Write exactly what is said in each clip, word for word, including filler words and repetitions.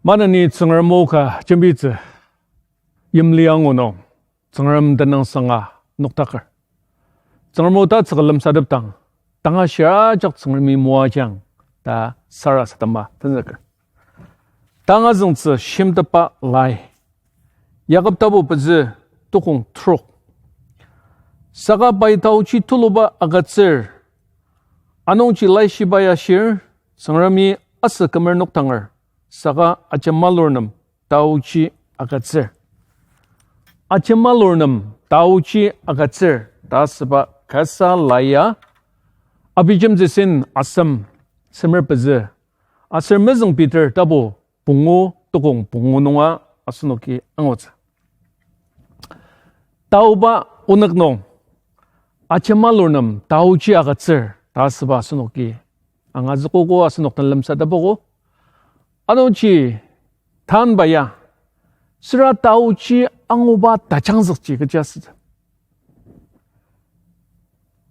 Maneni Tsüngrem o ka jembitsü, yimli angu nung, Tsüngrem tenüngsanga nokdaker. Tsüngrem o tatsüka lemsatepdang, tanga shia ajak Tsüngremi moajang ta sarasadema tenzüker. Tanga züngtsü shimtepba lai. Yakob tapu pezü tukong trok. Saka pai taochi tuluba agütsür. Anungji laishiba ya shir, Tsüngremi asü kümer nokdanger, saka ajemalur nem taochi agütsür. Ajemalur nem taochi agütsür ta asüba kasa lai ya, Abijemtsüsen asem semer pezü, aser mezüng Peter tapu pungu tukong pungu nunga asenoki angutsü. Taoba onük nung, ajemalur nem taochi agütsür ta asüba asenoki angazükogo, asenok den lemsatepogo. Anungji tanba ya, süra taochi anguba tajangzükji kechi asütsü.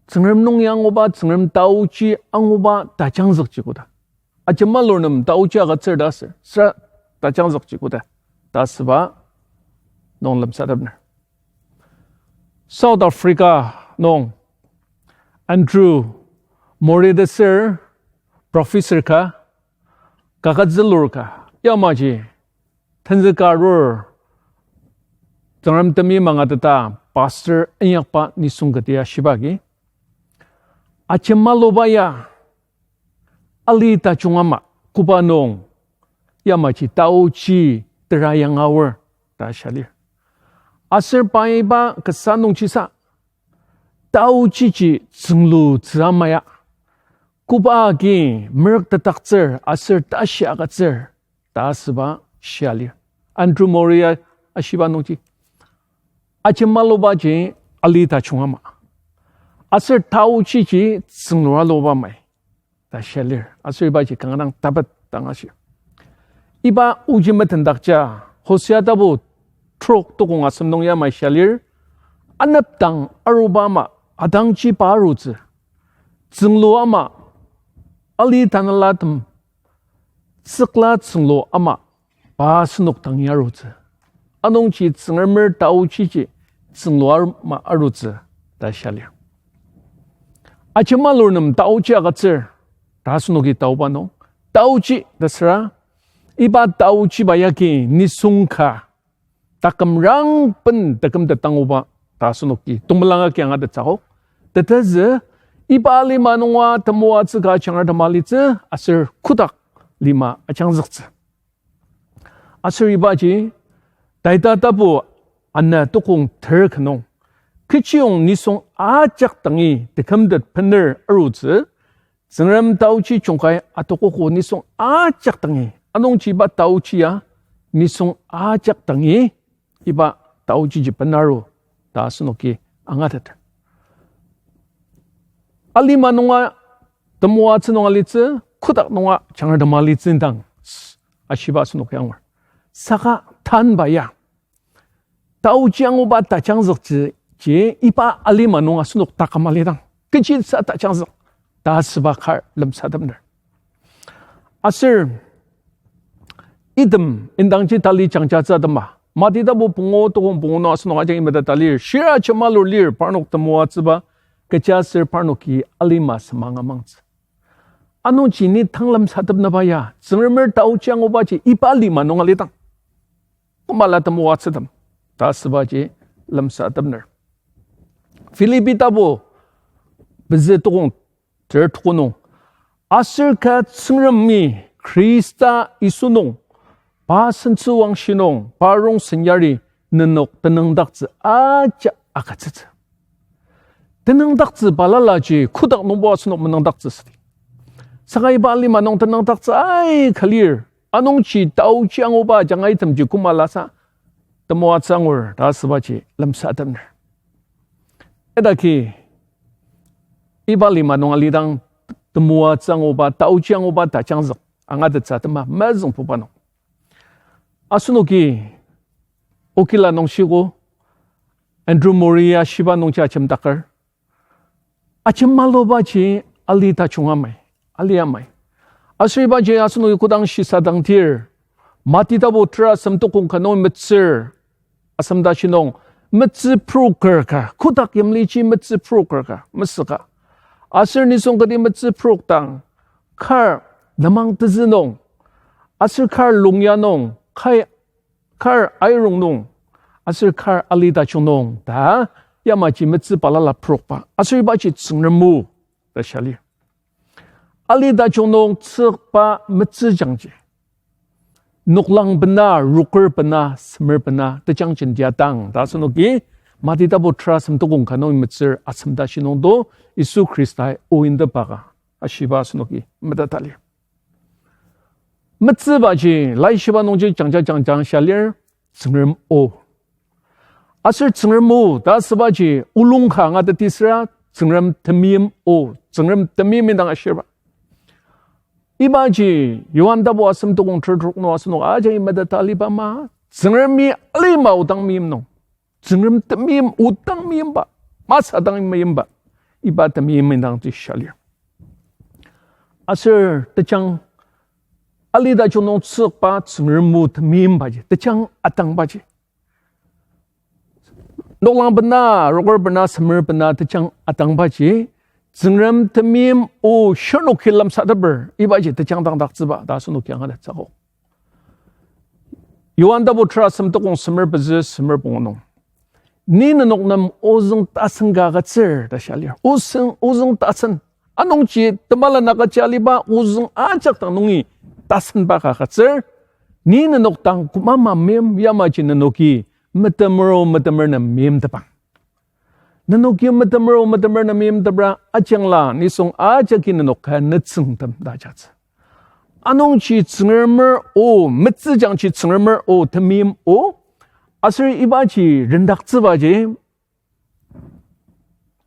Tsüngrem nung ya anguba, Tsüngrem taochi anguba tajangzükji koda. Ajemalur nem taochi agütsür ta asür, süra tajangzükji koda ta asüba nung lemsatepner. South Africa nung Andrew Murray ta ser professor ka, kaket zülur ka, yamaji tenzüka arur, Tsüngrem temi mangateta pastor inyakba nisung kati ashiba agi, ajemaluba ya ali tajung ama koba nung yamaji taochi tera yanga aor ta shia lir. Aser pai iba kasa nungji sa, taochiji tsünglutsü ama ya, koba agi merüktetdaktsür aser tashi agütsür ta asüba shia lir. Andrew Murray ya ashiba nungji, ajemalubaji ali tajung ama, aser taochiji tsünglur aluba amai ta shia lir. Aser ibaji kanga dang tapet dang ashi. Iba oji metendakja Hosea tapu trok tukong asem nung yamai shia lir, anepdang aruba ama adangji pa arutsü, tsünglu ama, ali tanelatem tsükla tsünglu ama pa asenok dangi arutsü. Anungji Tsüngremer taochiji tsünglu ama arutsü ta shia lir. Ajemalur nem taochi agütsür ta asenoki taoba nung, taochi ta süra, iba taochiba yagi nisung ka taküm rangben tekümtet anguba ta asenoki temelang agi angatettsü akok. Tetezü, iba lima nunga temoatsü ka ajangertem alitsü, aser kotak lima ajangzüktsü. Aser ibaji, Taita tapu ana tukong ter ka nung, kechiyong nisung ajak dangi tekümtet bener arutsü, Tsüngrem taochi jungkai atokogo nisung ajak dangi, anungji iba taochi ya nisung ajak dangi iba taochiji benaru ta asenoki angateter. Alima nunga temoatsü nung alitsü, kotak nunga jangertem alitsü indang ashiba asenoki angur. Saka tanba ya, taochi anguba tajangzüktsüji iba alima nung asenok taküm alidang kechisa tajangzük ta asüba kar lemsatepner. Aser item indangji tali jangjatsü atema, Mati tapu pungu tukong pungu nung asenok ajak imeta talir, shira ajemalur lir parnok temoatsüba, kechiaser parnoki alima sema angamangtsü. Anungji ni tang lemsatepnüba ya, Tsüngremer taochi angubaji iba lima nung alidang kümala temoatsütem ta asübaji lemsatepner. Philippi tapu pezü tukong ter tuko nung, aser ka Tsüngremi Khrista Yisu nung, pa sentsüwangshi nung, pa rongsen yari nenok tenüngdaktsü ajak agütsütsü. Tenüngdaktsü balalaji kotak nungbo asenok menüngdaktsü südi. Saka iba lima nung tenüngdaktsü aika lir, anungji taochi anguba ajanga itemji kümalasa temoatsü angur ta asübaji lemsatepner. Idaki iba lima nung alidang temoatsü anguba, taochi anguba tajangzük angatettsü atema mezüngbuba nung, asenoki okila nung shiko, Andrew Murray ya shiba nungji ajemdaker, ajemalubaji ali tajung amai, ali amai. Aser ibaji asenoki kodang shisadangdir, Mati tapu tera asem tukong ka nung metsür, asem tashi nung, metsü pruker ka, kotak yimliji metsü pruker ka, mesüka. Aser nisung kati metsü prokdang, kar lenmang tezü nung, aser kar longya nung, kai kar airong nung, aser kar ali tajung nung ta, yamaji metsü balala prokba, aser ibaji Tsüngrem o ta shia lir. Ali tajung nung tsükba metsüjangji noklang bena, roker bena, semer bena, tejang jentia dang ta asenoki Mati tapu tera asem tukong ka nung metsür asem tashi nung to Yisu Khristai o indepba ka ashiba asenoki meteta lir. Metsübaji, Laishiba nungji jangja jangjang shia lir, Tsüngrem o. Aser Tsüngrem o ta asübaji, olung ka angatetisüra, Tsüngrem temeim o, Tsüngrem temeim indang ashirba. Ibaji, Johan tapu asem tukong ter trok nung asenok ajaki meteta aliba ama, Tsüngremi alima odang meim nung, Tsüngrem temeim odang meimba, masü dang meimba, iba temeim indangji shia lir. Aser tejang ali tajung nung tsükba Tsüngrem o temeimbaji, tejang atangbaji, noklang bena, roker bena, semer bena tejang atangbaji, Tsüngrem temeim o shirnoki lemsateper, ibaji tejang dangdaktsüba ta asenoki angatettsü akok. Johan tapu tera asem tukong semer pezü semer pungu nung, ni nenok nem ozüng tasen ka agütsür ta shia lir. Ozüng, ozüng tasen. Anungji temela naka jaliba ozüng ajak dang nungi tasenba ka agütsür. Ni nenok dang koma ama meim, yamaji nenoki metemer o metemer nem meimtepang. Nenoki metemer o metemer nem meimtepra ajangla nisung ajaki nenok ka nütsüngtem ta jatsü. Anungji Tsüngremer o, metsüjangji Tsüngremer o, temeim o, aser ibaji rendaktsübaji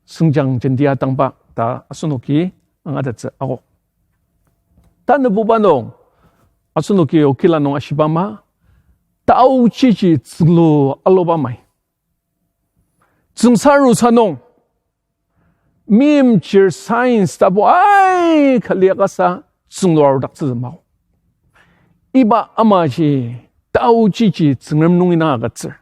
süngjang jentia dangba ta asenoki angatettsü akok. Tanübuba nung, asenoki okila nung ashiba ama, taochiji tsünglu aluba mai. Tsüngsa rusa nung, meimchir science tapu aika liakasa tsünglu arudaktsü mao. Iba amaji taochiji Tsüngrem nungi dang agütsür.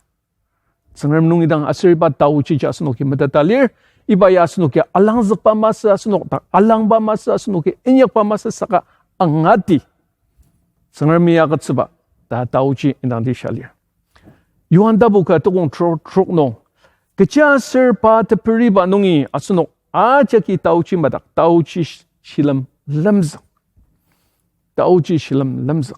Tsüngrem nungi dang aser iba taochiji asenoki meteta lir, iba ya asenoki alangzükba masü, asenok dang alangba masü, asenoki inyakba masü saka angati Tsüngremi agütsüba ta taochi indangji shia lir. Johan tapu ka tukong trok, trok nung, kechiaser pa teperiba nungi asenok ajaki taochi madak, taochi sh-, shilem lemzük. Taochi shilem lemzük.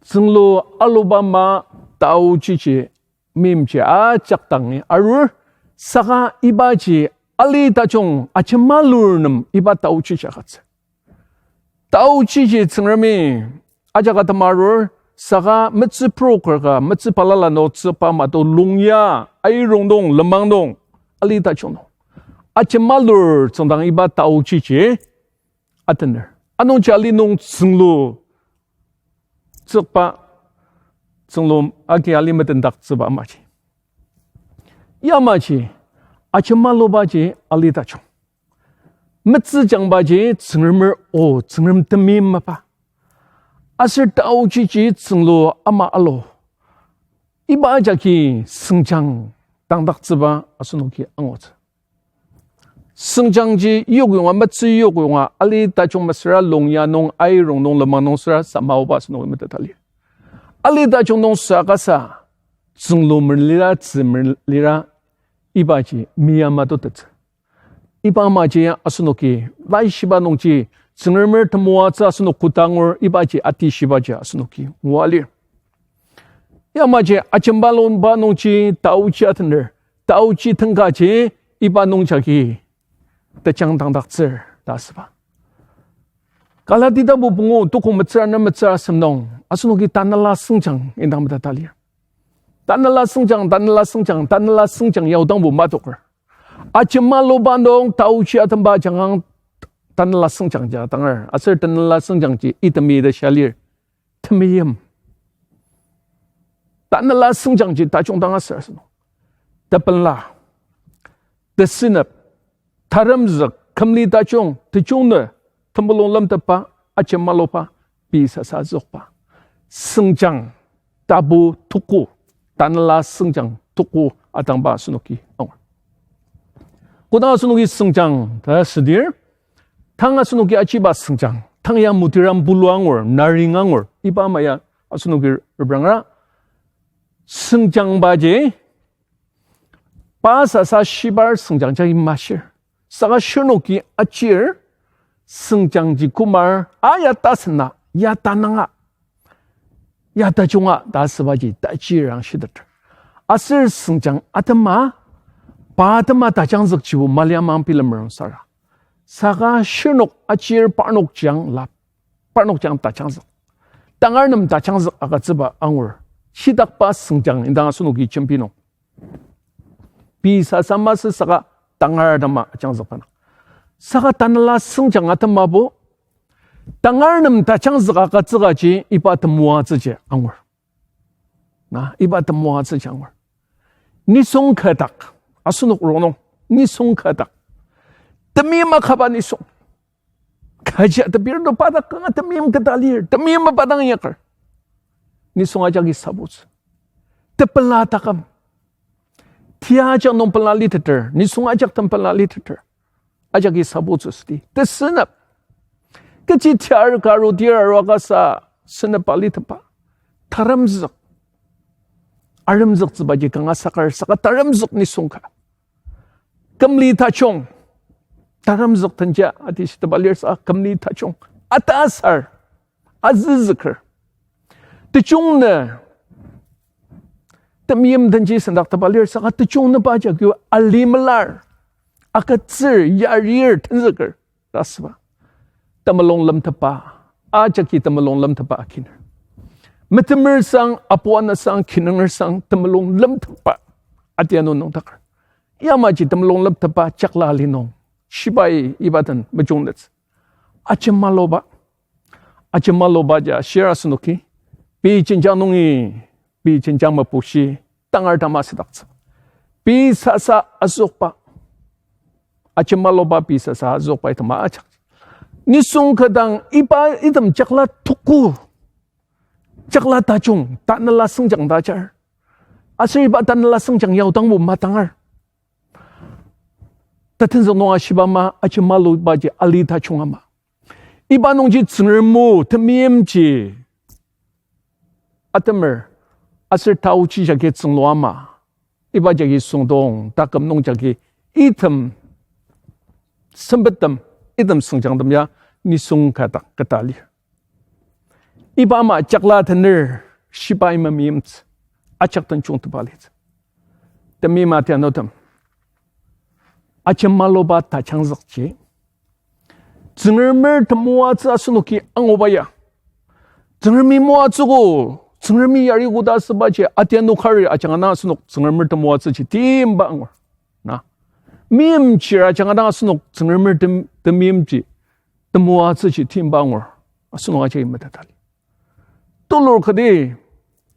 Tsünglu aluba ama taochiji meimji ajak dangi arur, saka ibaji ali tajung ajemalur nem iba taochiji agütsür. Taochiji Tsüngremi ajak atema arur, saka metsü proker ka, metsü balala nung tsükba ama to longya, airong nung, lenmang nung, ali tajung nung ajemalur tsüngdang iba taochiji atener. Anungji ali nung tsünglu tsükba, tsünglu agi ali metendaktsüba amaji. Yamaji, ajemalubaji ali tajung. Metsüjangbaji Tsüngremer o, Tsüngrem temeim mapa. Aser taochiji tsünglu ama alu. Iba ajaki süngjang dangdaktsüba asenoki angutsü. Süngjangji yokyonga, metsü yokyonga, ali tajung mesüra longya nung, airong nung, lenmang nung süra samaoba asenoki meteta lir. Ali tajung nung süakasa, tsünglu melira, tzü melira, ibaji meyama totettsü. Iba amaji asenoki, Laishiba nungji, Tsüngremer temoatsü asenok kodang angur, ibaji atishibaji asenoki ngua lir. Yamaji ajemaluba nungji taochi atener, taochi tengkaji iba nungjagi tejang dangdaktsür ta asüba. Galati tapu pungu tukong metsür ana metsür asem nung, asenoki tanela süngjang indang meteta lir. Tanela süngjang, tanela süngjang, tanela süngjang yaodangbo matoker. Ajemaluba nung taochi atemba jangang tanela süngjangji atanger. Aser tanela süngjangji itemi ta shia lir. Temeim. Tanela süngjangji tajung dang aser asenok tepenla, tesünep, taremzük, kümli tajung, tejung nü, temulung lemtepba, ajemaluba, pei sasa zükba. sengjang tapu tuku, tanela sengjang tuku atangba asenoki angur. Kodang asenoki sengjang ta südir, tang asenoki achiba sengjang, tang ya mutiram bulu angur, naring angur, iba ama ya asenoki reprangra. Sengjangbaji, pa sasa shibar sengjang jagi mashir. Saka shirnoki achir, sengjangji kümar, a ya tasena, ya tananga, ya tajunga ta asübaji tachir angshitet. Aser sengjang atema, pa atema tajangzükjibo mali amang bilemer angsara. Saka shirnok achir parnok jang la, parnok jang tajangzük, tangar nem tajangzük agütsüba angur. Shitakba sengjang indang asenoki jembi nung, pei sasa masü saka tangar atema ajangzükba nung. Saka tanela sengjang atemabo, tangar nem tajangzük agütsükaji iba temoatsüji angur. Na, iba temoatsüji angur. Nisung kadak, asenok rongnung, nisung kadak, temeim akaba nisung. Kaji atepir to pa dak kanga temeim keta lir, temeim mapa dang inyaker. Nisung ajaki sabutsü. Tepela taküm. Tia ajak nung pela liteter, nisung ajak tem pela liteter. Ajaki sabutsü südi. Tesünep. Kechi tiar karu dir aru akasa senep alitepa. Taremzük. Aremzüktsübaji kanga sakar saka taremzük nisung ka. Kümli tajung. Taremzük tenja atishitepa lir saka kümli tajung. Atasar. Azüzüker. Tejung nü temeim tenji sendaktepa lir saka tejung nüba jagi alimelar, agütsür, yarir, tenzüker ta asüba. Temulung lemtepa, ajaki temulung lemtepa akiner. Metemer sang, apu ana sang, kinunger sang, temulung lemtepa atianu nüngdaker. Yamaji temulung lemtepa jakla ali nung shibai iba den mejungtetsü. Ajemaluba. Ajemaluba ja shir asenoki, pei jenjang nungi, pei jenjang mapushi, tangar tama südaktsü. Pei sasa azükba. Ajemaluba pei sasa azükba itema ajak. Nisung kadang iba item jakla tuku, jakla tajung, tanela sengjang ta ajar. Aser iba tanela sengjang yaodangbo matangar. Tatenzük nung ashiba ama, ajemalubaji ali tajung ama. Iba nungji Tsüngrem o temeimji atemer, aser taochi jagi tsünglu ama. Iba jagi süngdong taküm nung jagi item sempettem, item sengjangtem ya nisung kadak keta lir. Iba ama jakla tener shibai memeimtsü, ajak den jungtepa litsü. Temeim atianutem, ajemaluba tajangzükji Tsüngremer temoatsü asenoki anguba ya, Tsüngremi moatsüogo, Tsüngremi yariko ta asübaji atianu kari ajanga dang asenok Tsüngremer temoatsüji timba angur. Na, meimchir ajanga dang asenok Tsüngremer tem-, temeimji, temoatsüji timba angur. Asenok ajaki metetali. Tulur kati,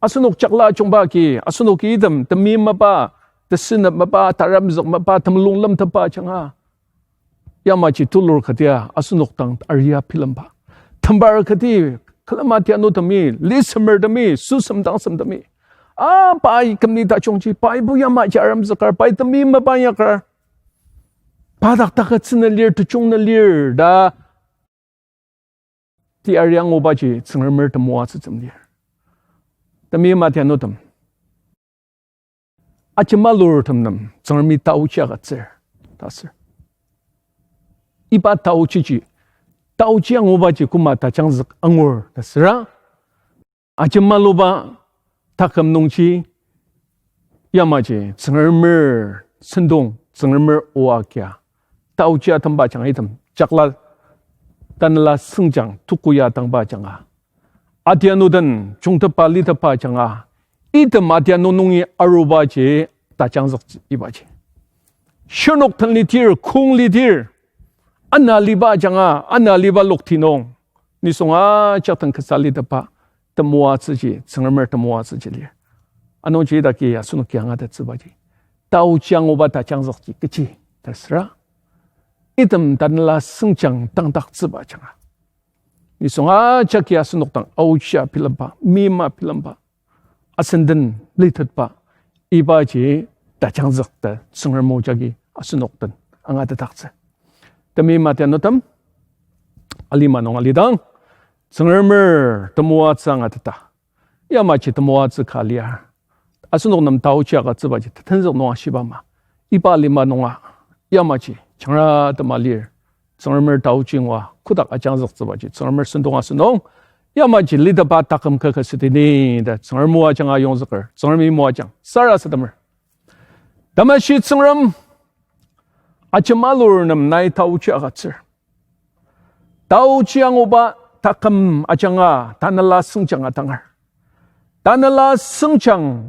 asenok jakla ajungba agi, asenoki item temeim mapa, tesünep mapa, taremzük mapa, temulung lemtepa ajanga, yamaji tulur katia asenok dang aria bilemba. Tembar kati, külema tianutemi, lisemertemi, süsemdangsemtemi, a, pai kümli tajungji, paibo yamaji aremzüker, pai temeim mapa inyakar, pa dak takütsü nü lir, tejung nü lir ta, ti aria angubaji Tsüngremer temoatsütem lir. Temeim atianutem, ajemalurtem nem Tsüngremi taochi agütsür ta asür. Iba taochiji, taochi angubaji koma tajangzük angur ta asüra, ajemaluba taküm nungji yamaji Tsüngremer sentong, Tsüngremer oa kia, taochi atemba ajanga item jakla tanela sengjang tuku ya atangba ajanga, atianu den jungtepa litepa ajanga, item atianu nungi arubaji tajangzük ibaji. Shirnok den lidir, kong lidir, ana liba ajanga, ana liba lokti nung, nisung ajak den kasa litepa temoatsüji, Tsüngremer temoatsüji lir. Anungji idaki asenoki angatettsübaji, taochi anguba tajangzükji kechi ta asüra, item tanela sengjang tangdaktsüba ajanga, Nisung ajaki asenok dang aochia bilemba, meima bilemba, asenden litetba, ibaji tajangzük ta Tsüngrem o jagi asenok den angatetdaktsü. Temeim adianutem, alima nung alidang, Tsüngremer temoatsü angateta, yamaji temoatsü ka lir. Asenok nem taochi agütsübaji tetenzük nung ashiba ama, iba lima nunga yamaji jangra tema lir. Tsüngremer taochi ngua kotak ajangzüktsübaji Tsüngremer sentong asünung, yamaji liteba taküm kaka südeni ta Tsüngrem o ajanga yongzüker, Tsüngremi moajang sarasademer. Tamashi Tsüngrem, ajemalur nem nai taochi agütsür. Taochi anguba taküm ajanga tanela sengjang atanger. Tanela sengjang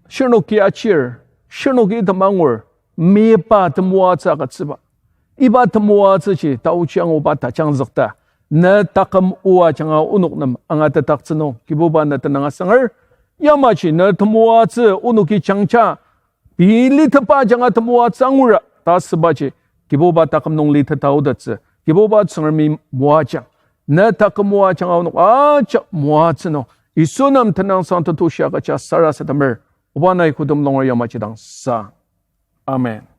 shirnoki achir, shirnoki temangur, meyipa temoatsü agütsüba. Iba temoatsüji taochi anguba tajangzükta, ne taküm o ajanga onok nem angatetdaktsü nung Kibuba ne tenüng asanger. Yamaji ne temoatsü onoki jangja, pei litepa ajanga temoatsü angura ta asübaji Kibuba taküm nung liteta aotettsü Kibuba Tsüngremi moajang. Ne taküm o ajanga onok ajak moatsü nung Yisu nem tenüngsang tetushi agüja sarasademer. Oba nai kodem longer yamaji dang sang. Amen.